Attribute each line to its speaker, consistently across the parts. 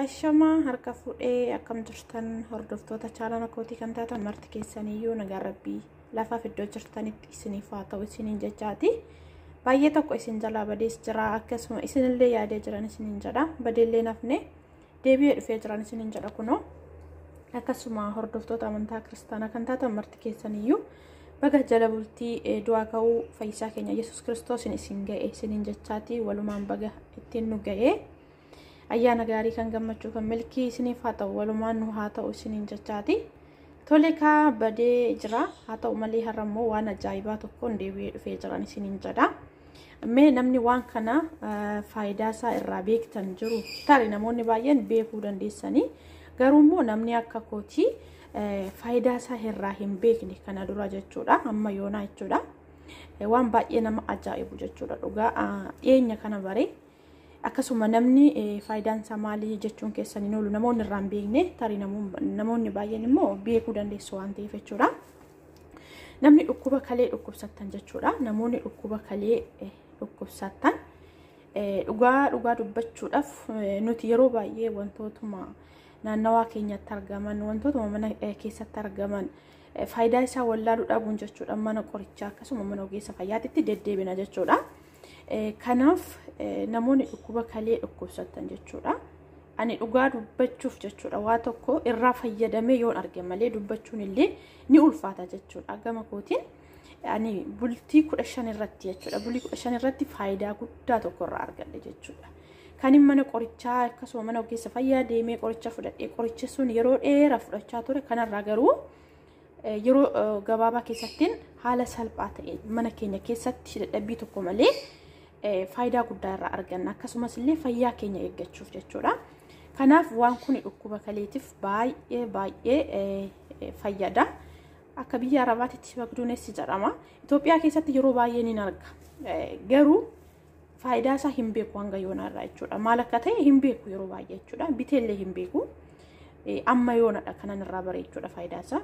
Speaker 1: Ashamaa harka fuudhee akkam jirtan hordoftoota chaalana kootii kan taatan marti keessaniyyuu nagaa rabbii lafaaf iddoo jirtanitti isiniif haa ta'u isiniin jechaati. Baay'ee tokko isin jalaa badees jira, akkasuma isinillee yaadee jiran isiniin jedha. Badeellee nafne deebi'ee dhufee jiran isiniin jedha kunoo. Akkasuma hordoftoota amantaa kiristaanaa kan taatan marti keessaniyyuu baga jala bultii du'aa ka'uu fayyisaa keenya Yesuus Kiristoosiin isin ga'e isiniin jechaati. Walumaan baga ittiin nu ga'e. Ayyaana gaarii kan gammachuu kan milkii isiniif haa ta'u, walumaan nu haa ta'u isiniin jechaati. Tole kaa badee jira, haa ta'u malee har'a immoo waan ajaa'ibaa tokkoon deebi'ee dhufee jiran isiniin jedha. Mee namni waan kana faayidaa isaa irraa beektan jiru, tarii namoonni baay'een beekuu dandeessanii, garuu immoo namni akka kootii faayidaa isaa irraa hin beekne kana dura jechuudha, amma yoonaa jechuudha. Waan baay'ee nama ajaa'ibu jechuudha, dhugaa dhiyeenya kana bare. Akkasuma namni faayidaan isaa maalii jechuun keessan hin oolu, namoonni irraa hin beekne, tarii namoonni baay'een immoo beekuu dandeessu waan ta'eef jechuudha. Namni dhukkuba kalee dhukkubsattan jechuudha. Namoonni dhukkuba kalee dhukkubsattan dhugaa dubbachuudhaaf nuti yeroo baay'ee wantootuma naannawaa keenyatti argaman, wantootuma mana keessatti argaman faayidaa isaa wallaaluu dhabuun jechuudha, mana qorichaa akkasuma mana ogeessa fayyaatitti deddeebina jechuudha. Kanaaf namoonni dhukkuba kalee dhukkubsattan jechuudha. Ani dhugaa dubbachuuf jechuudha, waa tokko irraa fayyadamee yoon arge malee dubbachuun illee ni ulfaata jechuudha. Gama kootiin ani bultii 15 irratti jechuudha, bultii 15 irratti faayidaa guddaa tokko irraa argadhe jechuudha. Kan mana qorichaa akkasuma mana ogeessa fayyaa deemee qoricha fudhadhee, qorichi sun yeroo dheeraa fudhachaa ture, kanarraa garuu yeroo gabaabaa keessattiin haala salphaa ta'een mana keenya keessatti dadhabbii tokko malee faayidaa guddaa irraa arganna, akkasumas illee fayyaa keenya eeggachuuf jechuudha. Kanaaf waan kun dhukkuba kaleetiif baay'ee baay'ee fayyada. Akka biyya Arabaatitti bagduunessi jedhama. Itoophiyaa keessatti yeroo baay'ee ni arga. Garuu faayidaa isaa hin beeku hanga yoonaa irraa jechuudha. Maal akka ta'e hin beeku yeroo baay'ee jechuudha. Biteellee hin beeku. Amma yoonadha kanan irraa bare jechuudha faayidaa isaa.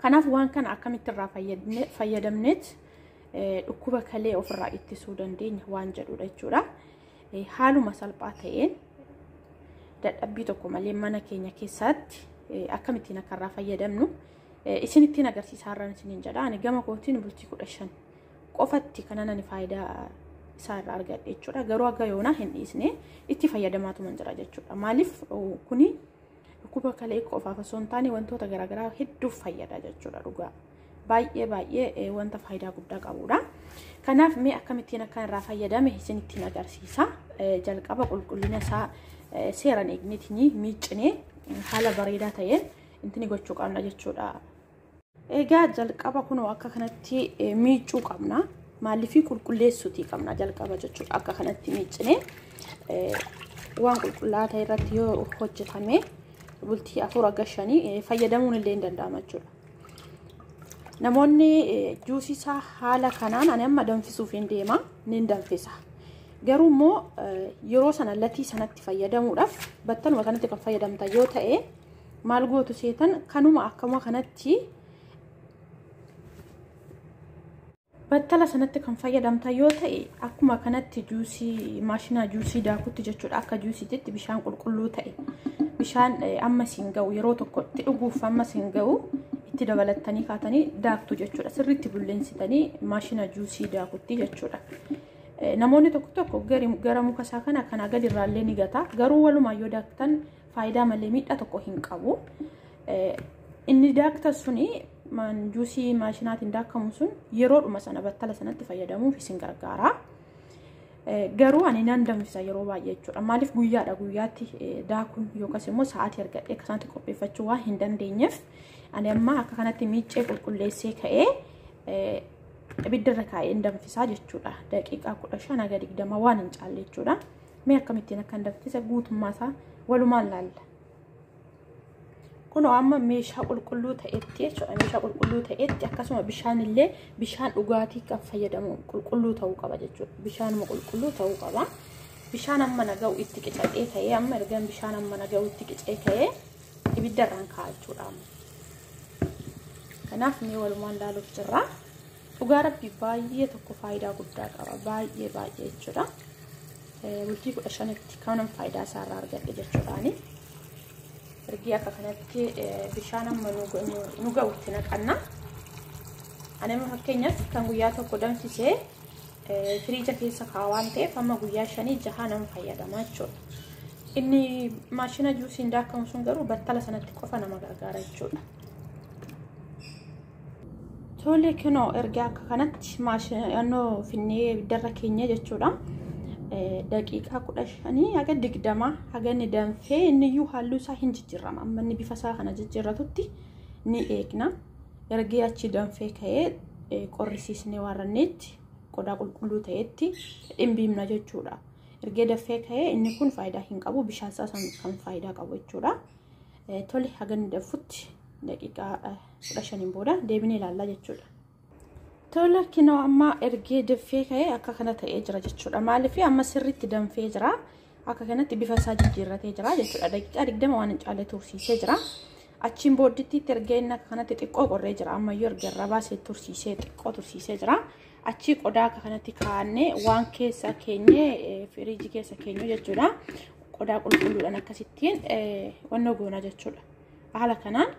Speaker 1: Kanaaf waan kana akkamitti irraa fayyadamneet dhukkuba kalee ofirraa ittisuu dandeenya waan jedhudha jechuudha. Haaluma salphaa ta'een dadhabbii tokko malee mana keenya keessatti akkamittiin akka irraa fayyadamnu isinittiin agarsiisaa irraan isiniin jedha. Ani gama kootiin bultii 15 qofatti kanan ani faayidaa isaa irraa argadhe jechuudha. Garuu akka yoonaa hin dhiisne itti fayyadamaatuma jira jechuudha. Maaliif kuni dhukkuba kalee qofaaf osoo hin taane wantoota garaagaraa hedduuf fayyada jechuudha dhugaa. Baay'ee baay'ee wanta faayidaa guddaa qabudha. Kanaaf mee akkamittiin akka irraa fayyadame isinittiin agarsiisa. Jalqaba qulqullina isaa seeraan eegneetiin miiccinee haala bareedaa ta'een intini gochuu qabna jechuudha. Egaa jalqaba kunoo akka kanatti miiccuu qabna. Maaliifii qulqulleessuutii qabna jalqaba jechuudha. Akka kanatti miiccinee waan qulqullaa'aa ta'e irratti yoo hojjetame bultii 4 hanga 5 fayyadamuun illee hin danda'ama jechuudha. Namoonni juusii isaa haala kanaan ani amma danfisuuf hin deema, ni danfisa. Garuu immoo yeroo sana latii sanatti fayyadamuudhaaf battaluma kanatti kan fayyadamta yoo ta'e maal gootu seetan, kanuma akkuma kanatti battala sanatti kan fayyadamta yoo ta'e akkuma kanatti juusii maashinaa juusii daakutti jechuudha. Akka juusiitti bishaan qulqulluu ta'e bishaan amma siin ga'u yeroo tokkotti dhuguuf amma siin ga'u itti dabalattanii kaatanii daaktu jechuudha. Sirriitti bulleensitanii maashina juusii daakutti jechuudha. Namoonni tokko tokko gara muka isaa kana kanaa gadi irraallee ni gata. Garuu walumaa yoo daaktan faayidaa malee miidhaa tokko hin qabu. Inni daaktan suni juusii maashinaatiin daakamu sun yeroodhuma sana battala sanatti fayyadamuuf isin gargaara. Garuu ani nan danfisa yeroo baay'ee jechuudha. Maaliif guyyaadha guyyaatti daakuun yookaas immoo sa'aatii argadhee akka sanatti qopheeffachuu waan hin dandeenyeef ani amma akka kanatti miiccee qulqulleessee ka'ee ibiddarra kaa'ee hin danfisaa jechuudha. Daqiiqaa 15 haga 20 waan hin caalle jechuudha. Mee akkamittiin akka hin danfise guutummaa isaa walumaan laalla. Kunoo amma meeshaa qulqulluu ta'etti jechuudha. Meeshaa qulqulluu ta'etti akkasuma bishaan illee bishaan dhugaatii kan fayyadamu qulqulluu ta'uu qaba jechuudha. Bishaanuma qulqulluu ta'uu qaba. Bishaan amma naga'u itti qicadhee ka'ee amma ergan bishaan amma naga'u itti qicee ka'ee ibiddarraan kaa'a jechuudha. Kanaaf mee walumaan laaluuf jirra. Dhugaa rabbi baay'ee tokko faayidaa guddaa qaba. Baay'ee baay'ee jechuudha. Bultii 15tti kanan faayidaa isaa irraa argadhe jechuudhaani. Ergi akka kanatti bishaan amma nu ga'utti naqanna. Ani amma fakkeenyaaf kan guyyaa tokko danfisee firiija keessa kaa'aa waan ta'eef amma guyyaa 5-6 nama fayyadama jechuudha. Inni maashina juusiin daakamu sun garuu battala sanatti qofa nama gargaara jechuudha. Tole kunoo erga akka kanatti maashina finnee ibiddarra keenya jechuudha. Daqiiqaa 15 haga 20 haga inni danfee inni iyyuu halluu isaa hin jijjiirama. Amma inni bifa isaa kana jijjiirratutti ni eegna. Erga achi danfee ka'ee qorrisiisnee warranneetti qodaa qulqulluu ta'etti dhimbiimna jechuudha. Erga danfee ka'ee inni kun faayidaa hin qabu, bishaan isaa kan faayidaa qabu jechuudha. Tole haga inni danfutti daqiiqaa 15 booda deebinee ilaallaa jechuudha. Tole kunoo amma ergee danfee ka'ee akka kana ta'ee jira jechuudha. Maaliif amma sirriitti danfee jira. Akka kanatti bifa isaa jijjiirratee jira jechuudha. Daqiiqaa 20 waan hin caalle tursiisee jira. Achiin boodditti ergee inni akka kanatti xiqqoo qorree jira. Ammayyuu erga irraa baasee tursiisee xiqqoo tursiisee jira. Achii qodaa akka kanatti kaa'annee waan keessa keenyee firiijii keessa keenyu jechuudha. Qodaa qulqulluudhaan akkasittiin wannoo goona jechuudha. Haala kanaan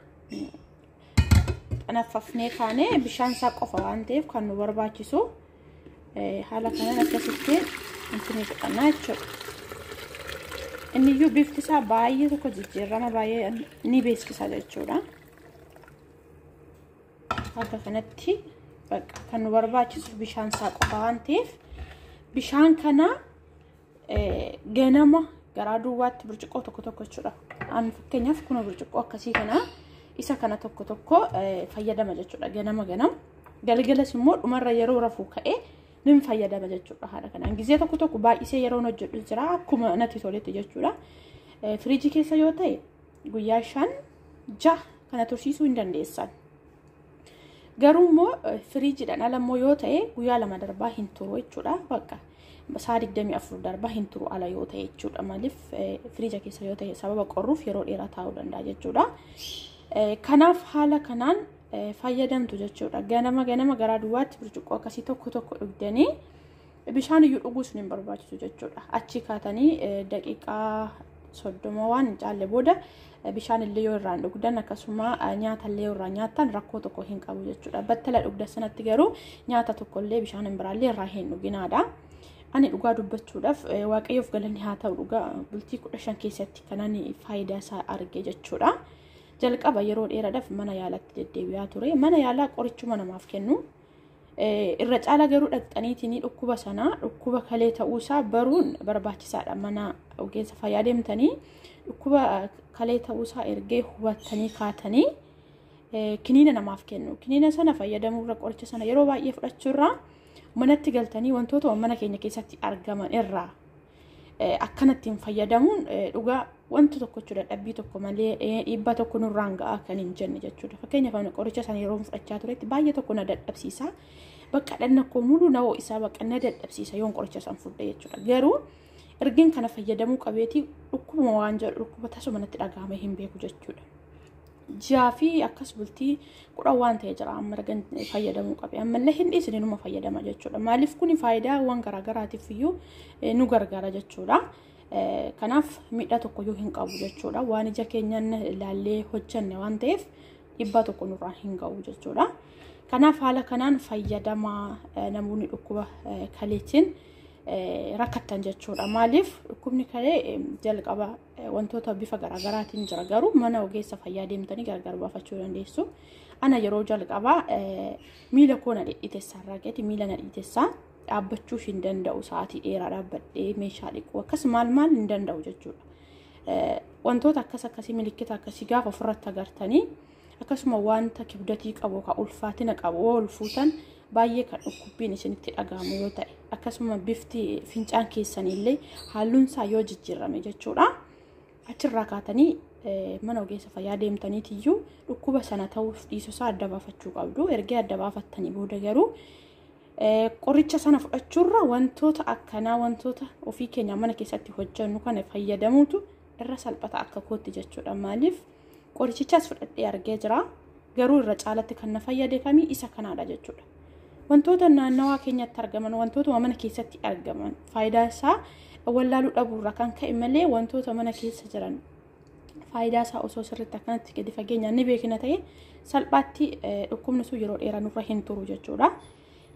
Speaker 1: xanaffafnee kaanee bishaan isaa qofa waan ta'eef kan nu barbaachisu haala kanaan akkasittiin itti godhannaa jechuudha. Inni iyyuu bifti isaa baay'ee tokko jijjiirama baay'ee ni beeksisa jechuudha. Akka kanatti bakka kan nu barbaachisu bishaan isaa qofa waan ta'eef bishaan kana ganama garaa duwwaatti burcuqqoo tokko tokko jechuudha. Ani fakkeenyaaf kun burcuqqoo akkasii kana isa kana tokko tokko fayyadama jechuudha. Ganama ganama galgalas immoo dhumarra yeroo rafuu ka'ee nin fayyadama jechuudha. Haala kanaan gizee tokko tokko baay'isee yeroon hojjedhu jira akkuma natti toletti jechuudha. Firiijii keessa yoo ta'e guyyaa 5-6 kana tursiisuu hin dandeessan. Garuu immoo firiijiidhaan ala immoo yoo ta'e guyyaa 2 darbaa hin turu jechuudha. Bakka sa'a 24 darbaa hin turu ala yoo ta'e jechuudha. Maaliif firiija keessa yoo ta'e sababa qorruuf yeroo dheeraa taa'uu danda'a jechuudha. Kanaaf haala kanaan fayyadamtu jechuudha. Ganama ganama garaa duwwaatti burcuqqoo akkasii tokko tokko dhugdanii bishaan iyyuu dhuguu sun hin barbaachisu jechuudha. Achi kaatanii daqiiqaa 30 waan hin caalle booda bishaan illee yoo irraan dhugdan akkasuma nyaata illee yoo irraan nyaattan rakkoo tokko hin qabu jechuudha. Battala dhugda sanatti garuu nyaata tokko illee bishaan hin biraallee irraa hin dhuginaadha. Ani dhugaa dubbachuudhaaf Waaqayyoof galanni haa ta'u dhugaa bultii 15 keessatti kanan faayidaa isaa arge jechuudha. Jalqaba yeroo dheeraadhaaf mana yaalatti deddeebi'aa ture. Mana yaalaa qorichuma namaaf kennu. Irra caala garuu dhaqxaniitiin dhukkuba sana dhukkuba kalee ta'uusaa baruun barbaachisaadha. Mana ogeessa fayyaa deemtanii dhukkuba kalee ta'uusaa ergee hubattanii kaatanii kiniina namaaf kennu. Kiniina sana fayyadamuurra qoricha sana yeroo baay'ee fudhachuurra manatti galtanii wantoota mana keenya keessatti argaman irraa akkanattiin fayyadamuun dhugaa wanta tokko jechuudha. Dadhabbii tokko malee dhiibbaa tokko nurraan ga'a kan hin jenne jechuudha. Fakkeenyaaf ani qoricha sana yeroo fudhachaa turetti baay'ee tokko na dadhabsiisa. Bakka dhanna koo muluu na ho'isaa bakka na dadhabsiisa yoon qoricha sana fudhe jechuudha. Garuu ergin kana fayyadamuu qabeetii dhukkubuma waan jedhu dhukkuba tasuma natti dhagahame hin beeku jechuudha. Ji'aa fi akkas bultii 10 waan ta'e jira amma ergan fayyadamuu qabe. Ammallee hin dhiisne numa fayyadama jechuudha. Maaliif kuni faayidaawwan garaagaraatiif iyyuu nu gargaara jechuudha. Kanaaf miidhaa tokko iyyuu hin qabu jechuudha. Waan ija keenyaan ilaallee hojjenne waan ta'eef dhiibbaa tokko nurraan hin ga'u jechuudha. Kanaaf haala kanaan fayyadamaa namoonni dhukkuba kaleetiin rakkatan jechuudha. Maaliif dhukkubni kalee jalqaba wantoota bifa garaagaraatiin jira garuu mana ogeessa fayyaa deemtanii gargar baafachuu dandeessu. Ana yeroo jalqabaa miila koo na dhidhiitessaa irraa gadi miila na dhidhiitessaa dhaabbachuu hin danda'u. Sa'aatii dheeraa dhaabbadhee meeshaa dhiquu akkas maal maal hin danda'u jechuudha. Wantoota akkas akkasii milikkita akkasii gaafa ofirratti agartanii akkasuma wanta kibdatii qabu ka ulfaatina qabu ol fuutan baay'ee kan dhukkubbiin isinitti dhaga'amu yoo ta'e akkasuma bifti fincaan keessanillee halluun isaa yoo jijjiirame jechuudha. Achirraa kaatanii mana ogeessa fayyaa deemtaniitiyyuu dhukkuba sana ta'uuf dhiisuu isaa adda baafachuu qabdu. Erga adda baafattanii booda garuu qoricha sana fudhachuurra wantoota akkanaa wantoota ofii keenya mana keessatti hojjennu kana fayyadamuutu irra salphata akka kootti jechuudha. Maaliif qorichichas fudhadhee argee jira garuu irra caalatti kan na fayyade kamii isa kanaadha jechuudha. Wantoota naannawaa keenyatti argaman wantoota mana keessatti argaman faayidaa isaa Wallaaluu dhabuurra kan ka'e malee wantoota mana keessa jiran faayidaa isaa osoo sirriitti akkanatti gadi fageenyaan ni beekna ta'e, salphaatti dhukkubni sun yeroo dheeraa nurra hin turu jechuudha.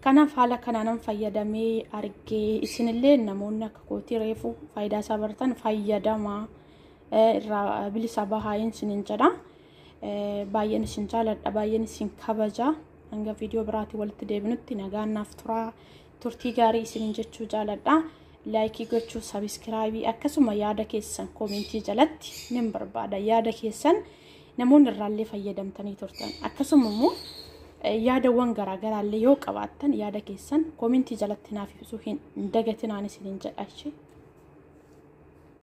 Speaker 1: Kanaaf haala kanaanan fayyadamee argee, isinillee namoonni akka kootii reefu faayidaa isaa baratan fayyadamaa, irraa bilisa bahaa isiniin jedha. Baay'een isin jaaladha, baay'een isin kabaja. Hanga viidiyoo biraatii walitti deebinutti nagaan naaf turaa, turtii gaarii isiniin jechuu jaaladha. Like gochuu, subscribe, akkasuma yaada keessan comment jalatti nin barbaada. Yaada keessan namoonni irraallee fayyadamtanii turtan, akkasuma immoo yaadawwan garaagaraallee yoo qabaattan, yaada keessan comment jalatti naaf ibsuu hin dagatinaan isiniin jedha.